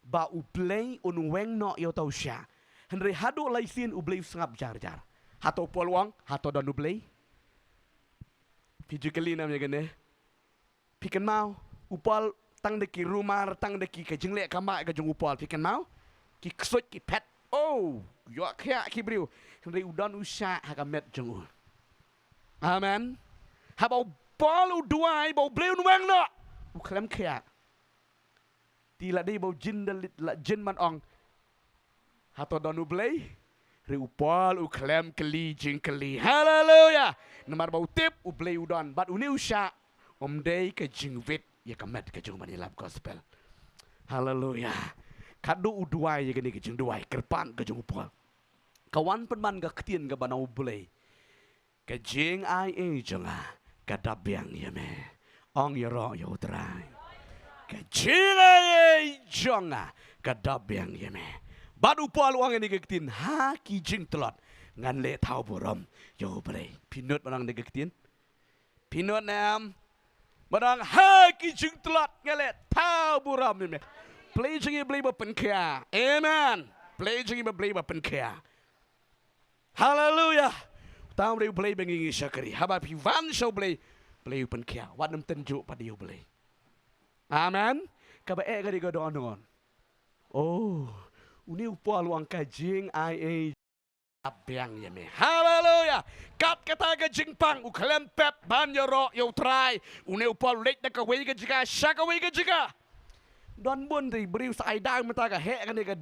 ba U Blei un weng noh ïa uta u shah. Hynrei haduh lai sien U Blei u sngap jar jar. Hato u Paul u ong, hato don U Blei? Phi ju kylli nam ïa kane? Phi kynmaw, u Paul tang da ki rumor, tang da ki ka jingleh ka mah ka jong u Paul, phi kynmaw? Ki ksuid ki phet. Oh, ïoh khiah ki briew. Hynrei u don u shah ha ka met jong u. Amen. Haba u Paul u duwai ba U Blei un weng noh, u khlem khiah. Te la dei ba u jin da leit la jin ban ong, hato don U Blei? Hynrei u Paul u khlem kylli jingkylli. Haleluya. Namar ba u tip U Blei u don. Bad une u shah um dei ka jingwit ïa ka met ka jong u ban ïalap gospel. Haleluya. Khadduh u duwai ïa kane ka jingduwai kyrpad ka jong u Paul, ka wan pynban ka ktien kaba na U Blei. Ka jingai ei jong nga ka dap biang ïa me. Ong ïaroh ïa U Trai. Ka jingai ei jong nga ka dap biang ïa me. Bad u Paul u ong ïa kane ka ktien, ha ki jingtlot ngan leh thaw burom ïa U Blei. Phi nud ban ong ïa kane ka ktien? Phi nud ne em? Ban ong ha ki jingtlot ngan leh thaw burom ïa me. Blei jong ngi Blei ba pynkhiah. Amen. Blei jong ngi ba Blei ba pynkhiah. Haleluya. Tang U Blei, U Blei ba ngi ngi shakri. Haba phi wan sha U Blei, Blei u pynkhiah. Wat nym tynjuh pat ïa U Blei. Amen. Kaba eh ka dei ka dohnud. Oh, une u Paul u ong ka jingai ei dap biang ïa me. Haleluya. Kat kata ka jingpang u khlem pep ban ïaroh ïa U Trai. Une u Paul u leit na kawei ka jaka sha kawei ka jaka. Don bun te briew sa ai dang mynta ka heh kane ka,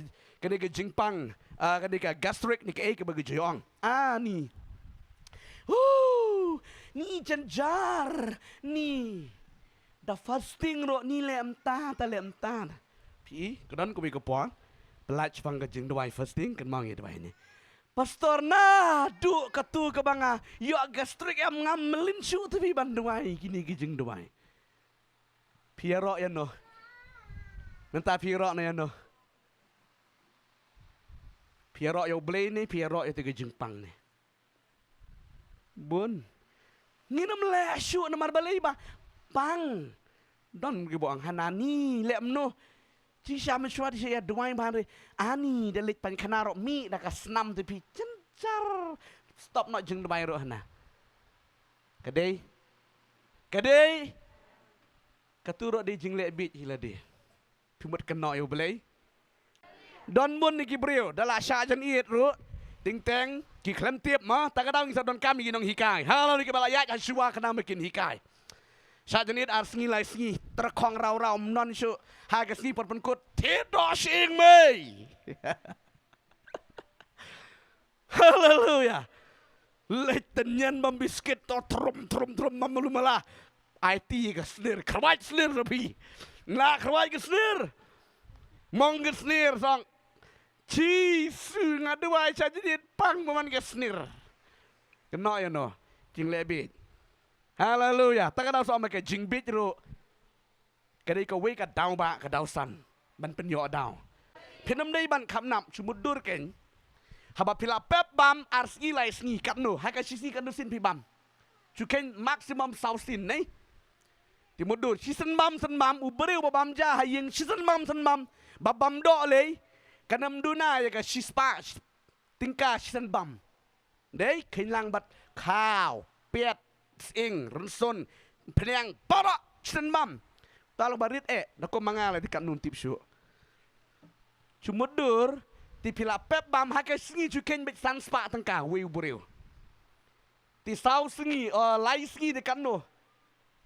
kane ka jingpang, ah, kane ka gastric ne kaei kaba ki ju ong. Ani. Hu, ni jynjar ni. Da fasting ruh ni leh mynta, ta leh mynta. Phi, ka don kawei ka por. Pynlait shaphang ka jingduwai fasting, kynmaw ïa duwai ne. Pastor, naduh katu kaba nga ïoh gastric em, ngam mlien shuh te phi ban duwai kine ki jingduwai. Phi ïaroh ïano? Mynta phi ïaroh na ïano? Phi ïaroh ïa U Blei ne phi ïaroh ïa kata ka jingpang ne? Bun. Ngin ym leh shuh namar balei ba pang. Don kiba ong hanani leh kumno. Jingshisha mynshuwa te shu ïa duwai bha hynrei ani da leit pynkhana ruh mih da ka snam te phi jynjar. Stop noh jingduwai ruh hana. Ka dei? Ka dei? Katu ruh dei jingleh bieit hi lade. Phi mut kynnoh ïa U Blei. Don bun ki briew da la shah jan ïeit ruh. Teng teng ki khlem tip mo, ta ka daw ngi sa donkam ïa ki nonghikai. Haleluya, kiba la ïaid ha shuwa khnang ba kin hikai. Shah jan ïeit ar sngi lai sngi, tyrkhong raw raw, ym don shuh. Ha ka sngi por pynkut, thied doh shyieng mei. Haleluya. Leit tynñian bam biskit to trum trum trum bam malu mala. Ai ti ka snir, kyrwait snir na phi. Na kyrwait ka snir. Mong ka snir song. Jisu nga duwai sha jadit pang ba man ka snir. Kynnoh ïa no. Jingleh bieit. Haleluya. Ta ka daw song ma ka jingbieit ruh. Ka dei kawei ka daw ba ka daw san ban pynïoh daw. Phin ym dei ban kham nap, shu mutdur kein. Haba phi la pep bam ar sngi lai sngi katno, ha ka shi sngi katno sien phi bam. Shu kein maximum saw sien ne. Te mutdur, shisien bam sien bam, u briew ba bam ja ha ïing shisien bam sien bam, ba bam doh lei, kan ym duna ïa ka shispah tyngka shisien bam. Dei, kheiñ lang bad khaw, pet, sying, rynsun, phniang, para, shisien bam. Ta long ba rit eh, da kum ma nga la dei katno ym tip shuh. Shu mutdur, te phi la pep bam ha ka sngi shu kheiñ beit san spah tyngka, wei u briew. Te saw sngi, eh, lai sngi dei katno.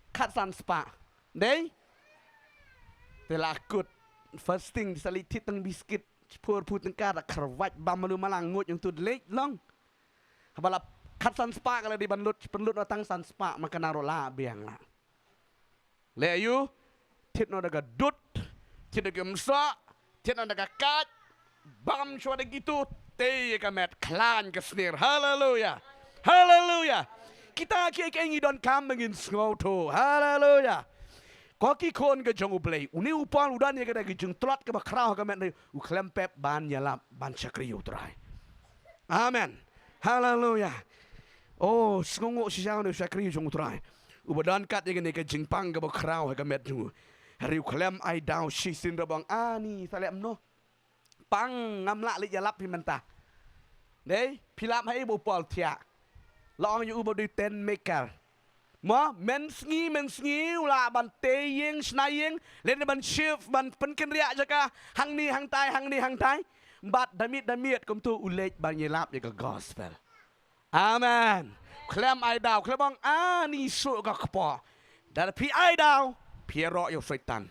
Khatsan spah. Dei? Te la kut. Fasting, te sa leit thied tang biskit. Shiphew arphew tyngka da kyrwait bam malu mala nguid ïa utu leit long. Haba la khatsan spah ka la dei ban lut, pynlut noh tang san spah ma ka nang ruh la biang la. Leh aïu, thied noh da ka dud, thied da ka msah, thied noh da ka kait, bam shuwa da kitu, tei ïa ka met, khlaiñ ka snir. Haleluya. Haleluya. Kita kiei kiei ngi donkam ba ngin sngewthuh. Haleluya. Ko ki khun ka jong U Blei, une u Paul u don ïa kata ka jingtlot kaba khraw ha ka met, u khlem pep ban ïalap ban shakri ïa U Trai. Amen. Haleluya. Oh, sngewnguh shisha une u shakri jong U Trai. Uba don kat ïa kane ka jingpang kaba khraw ha ka met jong u. Hynrei u khlem ai daw shisien ruh ba ong ani sa leh kumno. Pang, ngam lah leit ïalap hi mynta. Dei, phi lap ha ei ba u Paul thiah. La ong ïa u ba u dei tent maker. Mo, mynsngi, mynsngi, u lah ban tei ïing, shna ïing, lane ban shift, ban pynkynriah jaka, hangne, hangtai, hangne, hangtai. Bad da miet, da miet, kumtu u leit ban ïalap ïa ka gospel. Amen. Khlem ai daw, khlem ong ani shuh ka kpoh. Da phi ai daw, phi ïaroh ïa u Soitan.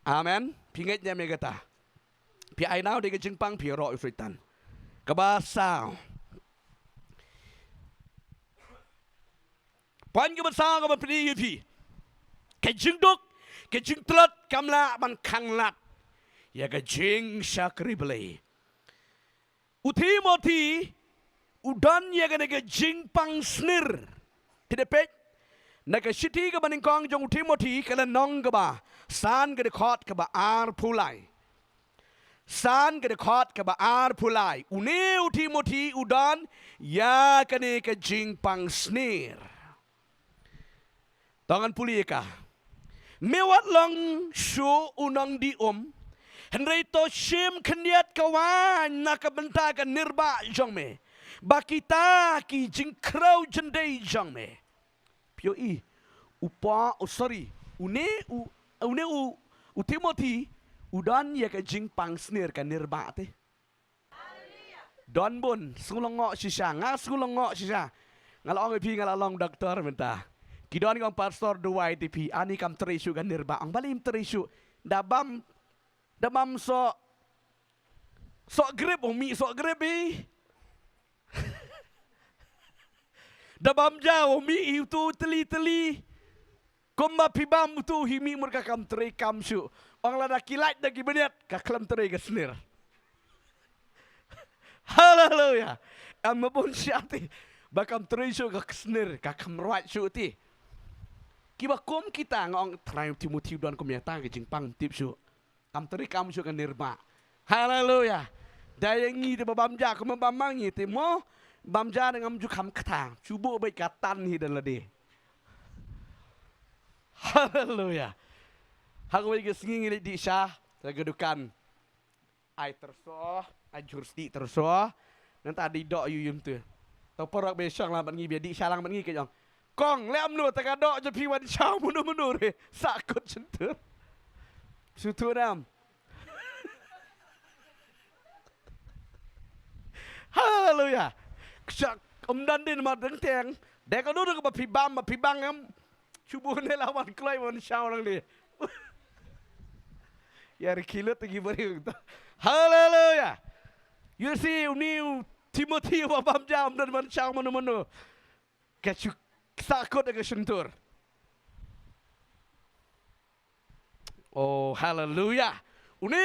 Amen. Phi ngeit ne em ïa kata. Phi ai daw da ka jingpang phi ïaroh ïa u Soitan. Kaba saw. Point kaba saw kaba pynïaid ïa phi. Ka jingduk, ka jingtlot kam lah ban khanglad ïa ka jingshakri Blei. U Timothi u don ïa kane ka jingpang snir. Phi da peit na ka shithi kaba nyngkong jong u Timothi ka lynnong kaba san ka dkhot kaba arphew lai. San ka dkhot kaba arphew lai. Une u Timothi u don ïa kane ka jingpang snir. To ngan pule ïa ka. Me wat long shuh u nongdie um. Hynrei to shim khyndiat ka waiñ na ka bynta ka nirbah jong me. Ba kita ki jingkhrew jyndei jong me. Phi ïohi, u Paul, oh, sorry, une u, une u, u Timothi u don ïa ka jingpang snir ka nirbah te. Don bun, sngewlyngngoh shisha, nga sngewlyngngoh shisha. Nga la ong ïa phi nga la long doktor mynta. Ki don ki ong pastor duwai ïa phi, ani kam trei shuh ka nirbah, ong balei ym trei shuh. Da bam, da bam soh, soh grip, ong mih soh grip i. Da bam ja, ong mih i utu tylli tylli. Kumba phi bam utu hi mih mut ka kam trei kam shuh. Ong lada ki lait da ki bniat ka khlem trei ka snir. Haleluya. Em, ma bun sha te ba kam trei shuh ka snir, ka khlem rwait shuh te. Kiba kum kita nga ong trai Timothi u don kum ïa ta ka jingpang tip shuh. Kam trei kam shuh ka nirbah. Haleluya. Da ïa ngi te ba bam ja kumba bam ma ngi te mo. Bam ja da ngam ju kham kata. Shu buh beit ka tan hi da lade. Haleluya. Ha kawei ka sngi ngi leit dih sha ha ka dukan. Ai tyrso, ai jur sdih tyrso. Nangta dei doh ïu ïum tu. To paralok ba shong lang bad ngi, ba dih sha lang bad ngi ka jong. Kong, leh kumno te ka doh jong phi wan shaw mano mano re. Sah kut shyntur. Shu tu nam. Haleluya. Ksha, ym don dien ma dang teng. Dei ka dur ka ba phi bam, ba phi bang em. Shu buh ne la wan kloi wan shaw lang le. Ïa ri khilot ki bari ta. Haleluya. You see, uni u Timothy ba bam jam don ban shaw mano mano. Ka shu sakut ka shyntur. Oh, haleluya. Une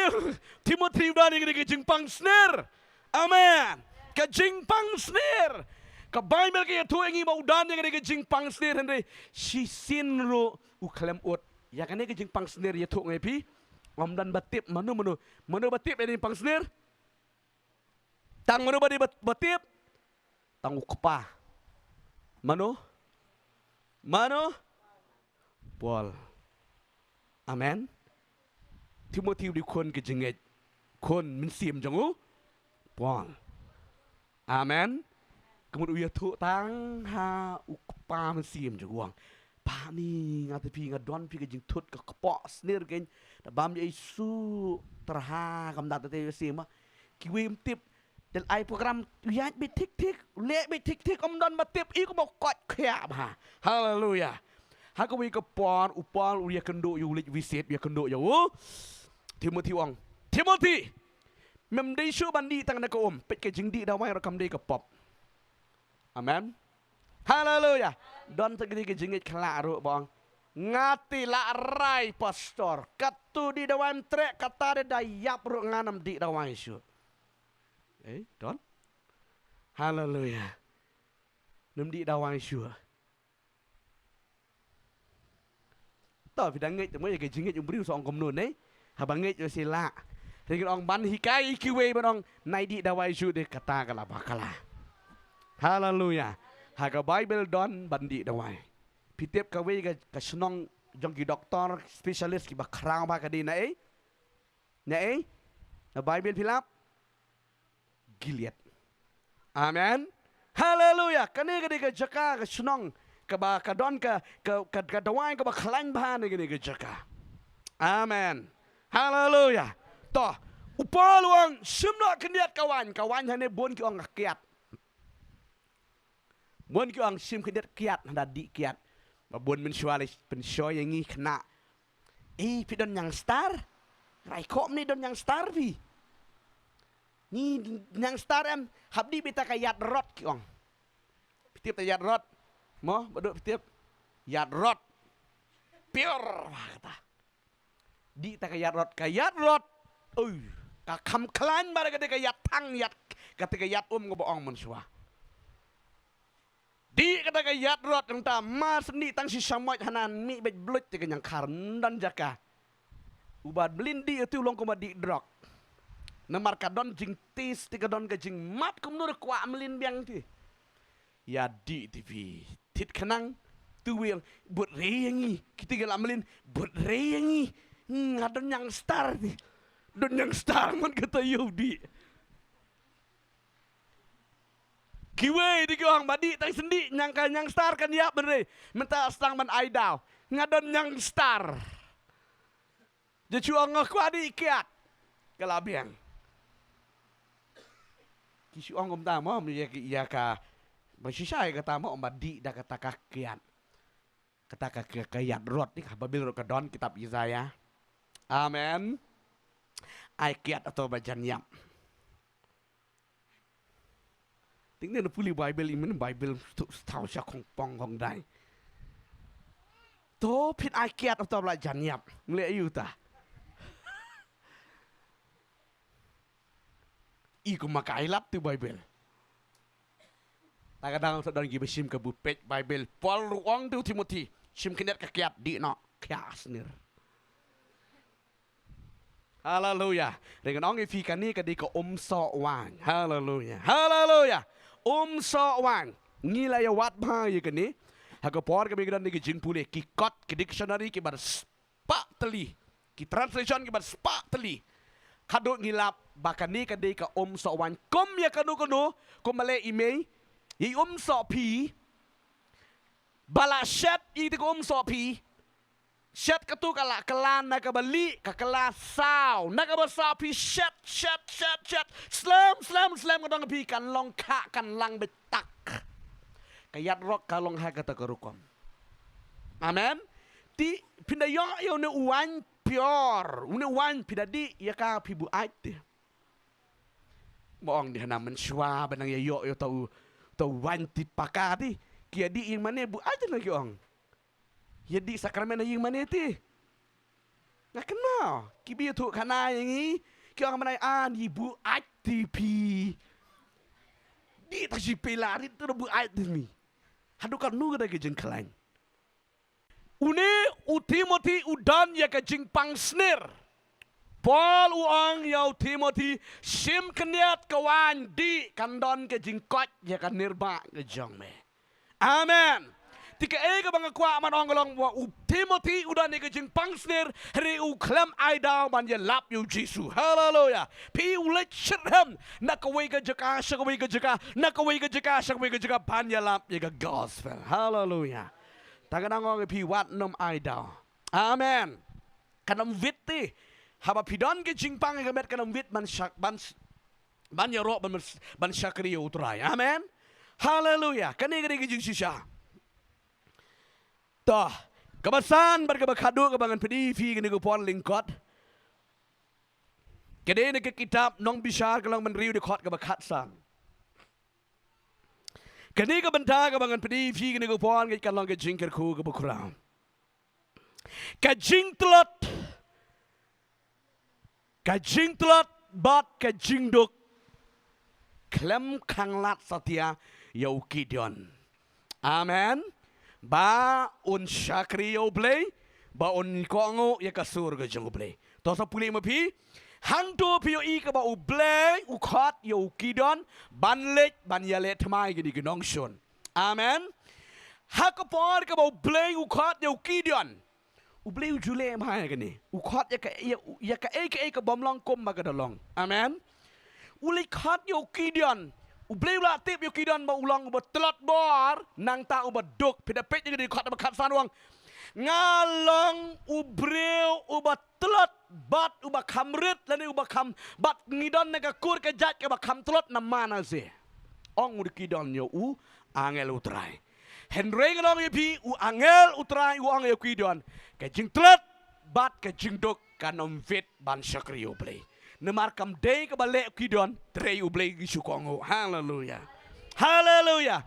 Timothy u don ïa ka jingpang sner. Amen. Ka jingpang sner. Ka Bible ka ïathuh ïa ngi ba u don ïa ka jingpang sner, hynrei shisien ruh u khlem ud. Ïa kane ka jingpang sner ïathuh ïa ngi phi. Ym don ba tip mano mano. Mano ba tip ïa ka jingpang sner? Tang mano ba dei ba, ba tip? Tang u kpa. Mano? Mano? Paul. Amen. Timothy u dei khun ka jingngeit. Khun mynsiem jong u Paul. Amen. Ka mut u ïathuh tang ha u kpa mynsiem jong u, ong. Ba ni nga te phi nga don phi ka jingthut ka kpoh sner kein. Da bam ïa i su terha kam da te ïa siem. Kiwei ym tip. Dei ai program u ïaid beit thik thik, u leh beit thik thik, ym don ba tip, i kumba u koit khia bha. Haleluya. Ha kawei ka por, u Paul u ïakynduh ïa u Leit Visit, u ïakynduh ïa u Timothy, u ong, Timothy, mem dei shuh ban dih tang na ka um, peit ka jingdih dawai ruh kam dei ka pop. Amen. Haleluya. Don tang kine ki jingngeit khlak ruh ba ong, nga te la rai pastor. Katto dih dawai ym treh, kata de da ïap ruh ngan ym dih dawai shuh. Eh, don? Haleluya. Nym dih dawai shuh. To, phi dang ngeit te mo ïa ka jingngeit u briew sa ong kumno ne? Haba ngeit ïa u sila. Ring ong ban hikai ïa kiwei ban ong nai dih dawai shuh de, kata ka la bakla. Haleluya. Ha ka Bible don ban dih dawai. Phi tip kawei ka, ka shnong jong ki doktor specialist kiba khraw bha ka dei na ei? Na ei? Na Bible phi lap? Gilead. Amen. Haleluya. Kane ka dei ka jaka ka shnong kaba ka don ka, ka, ka, ka dawai kaba khlaiñ bha na kane ka jaka. Amen. Haleluya. To, u Paul u ong shim noh khyndiat ka waiñ, ka waiñ hangne bun ki ong ka kiad. Bun ki ong shim khyndiat kiad, hynda dih kiad. Ba bun mynshuwa leh pynshoi ïa ngi khynnah. Eh, phi don ñiang star? Rai khop ni don ñiang star phi. Ni ñiang star em, hap dih beit ta ka ïatrot ki ong. Phi tip ta ïatrot? Mo, ba duk phi tip. Ïatrot. Pure, wah, kata. Dih ta ka ïatrot, ka ïatrot. Ui, ka kham khlaiñ bad kata ka ïatthang ïat, kata ka ïatum kaba ong mynshuwa. Dih kata ka ïatrot nangta mar shen dih tang shi shamoit hana mih beit bluit te ka ñiangkhar ym don jaka. Uba mlien dih ïa tu long kumba dih drok. Namar ka don jingtest te ka don ka jingmap kumno re kwah mlien biang te. Ïa dih te phi. Thit khnang. Tu wei ong, bud re ïa ngi. Kiti ki la mlien, bud re ïa ngi. Nga don ñiang star te. Don ñiang star man kata ïa u dih. Kiwei de ki ong ba dih tang shen dih, ñiang ka ñiang star kan ïap ban re. Mynta sdang ban ai daw. Nga don ñiang star. Te shu ong nga kwah dih kiad. Ka la biang. Ki shu ong kumta mo, ïa ka, ïa ka. Ba shisha ïa kata mo, ba dih da kata ka kiad. Kata ka, ka, ka ïatrot ni, ka Baibl ruh ka don, kitab Isaiah. Amen. Ai kiad ato ba jan ïap. Ting ne na pule Baibl, i men Baibl tu thaw sha khong pong khong dai. To phin ai kiad ato ba la jan ïap. Ngle ayu ta. I kumba ka ai lap tu Baibl. Ta ka dang sa don ki ba shim ka bu peit Baibl. Paul ruh ong tu Timothy. Shim khyndiat ka kiad dih noh. Khia sner. Haleluya. Ring ong ïa phi kane ka dei ka um soh waiñ. Haleluya. Haleluya. Um soh waiñ. Ngi la ïa wad bha ïa kane. Ha ka por kaba ngi don da ki jingpule ki kot ki dictionary kiba spah tylli. Ki translation kiba spah tylli. Haduh ngi lap ba kane ka dei ka um soh waiñ. Kum ïa kano kano, kum ba leh i mei, i um soh phi. Ba la shet i te ka um soh phi. Shet katu ka la kylla na kaba lieh, ka kylla saw. Na kaba saw phi shet, shet, shet, shet. Slem, slem, slem ka dong phi kan long kha, kan lang beit tak. Ka ïatrot ka long ha kata ka rukom. Amen. Te phin da ïoh ïa une u waiñ pure, une u waiñ phi da dih ïa ka phi buaid te. Ba ong di hana mynshuwa ba nang ïa ïoh ïa uta u, uta u waiñ tipaka ti. Ki ïa dih ïing mane buaid na ki ong. Ïa dih sakramen ha ïing mane ti. Nga kynmaw ki ba ïathuh khana ïa ngi. Ki ong mynne an ïa buaid ti phi. Dih ta shi pela rit tu buaid ti mi. Haduh katno ka dei ka jingkhlaiñ. Une u Timothi u don ïa ka jingpang sner. Paul u ong ïa u Timothi, shim khyndiat ka waiñ, dih kan don ka jingkoit ïa ka nirbah ka jong me. Amen. Te kaei kaba nga kwah ban ong ka long ba u Timothi u don ïa ka jingpang sner, hynrei u khlem ai daw ban ïalap ïa u Jisu. Haleluya. Phi, u leit shitrhem na kawei ka jaka sha kawei ka jaka, na kawei ka jaka sha kawei ka jaka ban ïalap ïa ka gospel. Haleluya. Ta ka nang ong ïa phi wat nym ai daw. Amen. Kan ym wit ti. Haba phi don ka jingpang ïa ka met kan ym wit ban shak, ban s-, ban ïaroh ban, ban shakri ïa u Trai. Amen. Haleluya. Kane ka dei ka jingshisha. To, kaba san bad kaba khatduh kaba ngan pyni ïa phi kane ka por lyngkot. Ka dei na ka kitab Nongbishar ka lynnong ba hynriew dkhot kaba khatsan. Kane ka bynta kaba ngan pyni ïa phi kane ka por ngi kan long ka jingkyrkhu kaba khraw. Ka jingtlot, ka jingtlot bad ka jingduk khlem khanglad satia ïa u Gideon. Amen. Ba un shakri ïa u Blei, ba un kohnguh ïa ka sur ka jong u Blei. To sa pule ma phi. Hangto phi ïohi kaba u Blei u khot ïa u Gideon ban leit ban ïaleh thymmai kine ki nongshun. Amen. Ha ka por kaba u Blei u khot ïa u Gideon, u Blei u ju leh bha ïa kane. U khot ïa ka, ïa, ïa kaei kaei ka bym long kumba ka da long. Amen. U leit khot ïa u Gideon. U Blei u la tip ïa u Gideon ba u long uba tlot bor, nangta uba duk. Phi da peit ïa kane ka dkhot ba khatsan u ong, nga long u briew uba tlot bad uba kham rit lane uba kham, bad ngi don na ka kur ka jait kaba kham tlot na Manasseh. Ong u Gideon ïa u angel u Trai. Hynrei ngan ong ïa phi, u angel u Trai u ong ïa u Gideon, ka jingtlot bad ka jingduk kan ym wit ban shakri ïa u Blei. Namar kam dei kaba leh u Gideon, trei u Blei, ngi shu kohnguh. Haleluya. Haleluya.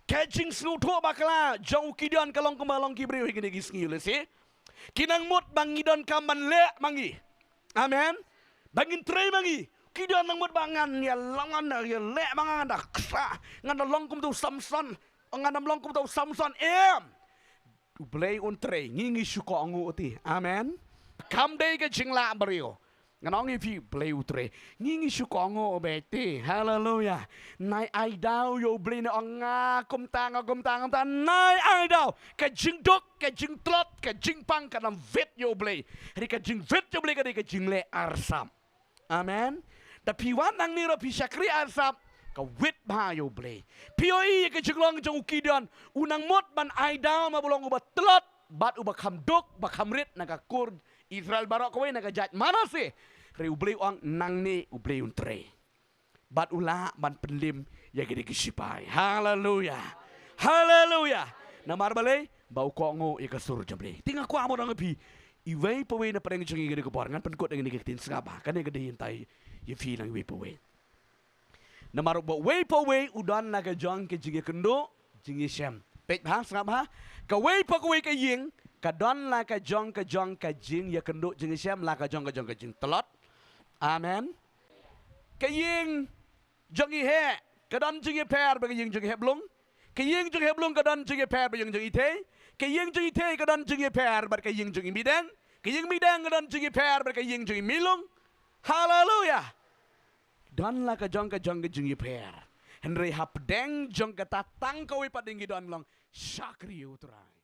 Ka jingsngewthuh bakla jong u Gideon ka long kumba long ki briew hi kine ki sngi, lehse ki nang mut ba ngi donkam ban leh ma ngi. Amen. Ba ngin trei ma ngi. Ki don nang mut ba ngan ïa long, ngan ïa leh ma nga, ngan da ksa, ngan da long kum uta u Samson, ngan da long kum uta u Samson. Em. U Blei un trei, ngi ngi shu kohnguh ti. Amen. Kam dei ka jinglah briew. Ngan ong ïa phi, u Blei u trei. Ngi ngi shu kohnguh beit ti. Haleluya. Nai ai daw ïa u Blei, ne ong nga kumta, nga kumta, nga kumta. Nai ai daw. Ka jingduk, ka jingtlot, ka jingpang kan ym wit ïa u Blei. Hynrei ka jingwit ïa u Blei ka dei ka jingleh arsap. Amen. Da phi wan nangne ruh phi shakri arsap, ka wit bha ïa u Blei. Phi ïohi ïa ka jinglong jong u Gideon, u nang mut ban ai daw ma ba long uba tlot bad uba kham duk, ba kham rit na ka kur Israel baroh kawei, na ka jait Manasseh. Hynrei u Blei u ong nangne u Blei un trei. Bad u lah ban pynlim ïa kine ki shipai. Haleluya. Haleluya. Namar balei? Ba u kohnguh ïa ka sur jong u Blei. Te nga kwah ban ong ïa phi, iwei pa iwei na pdeng jong ngi kane ka por, ngan pynkut ïa kane ka ktien, sngap bha. Kane ka dei hynta ïa phi lang iwei pa iwei. Namar ba uwei pa uwei u don la ka jong ka jingïakynduh, jingïashem. Peit bha, sngap bha. Kawei pa kawei ka ïing ka don la ka jong ka jong ka jingïakynduh, jingïashem, la ka jong ka jong ka jingtlot. Amen. Ka ïing jong i heh ka don jingïapher bad ka ïing jong i heh blung. Ka ïing jong i heh blung ka don jingïapher bad ka ïing jong i thei. Ka ïing jong i thei ka don jingïapher bad ka ïing jong i mih deng. Ka ïing mih deng ka don jingïapher bad ka ïing jong i mih lung. Haleluya. Don la ka jong ka jong ka jingïapher. Hynrei hapdeng jong kata tang kawei pat dei ngi don long shakri ïa u Trai.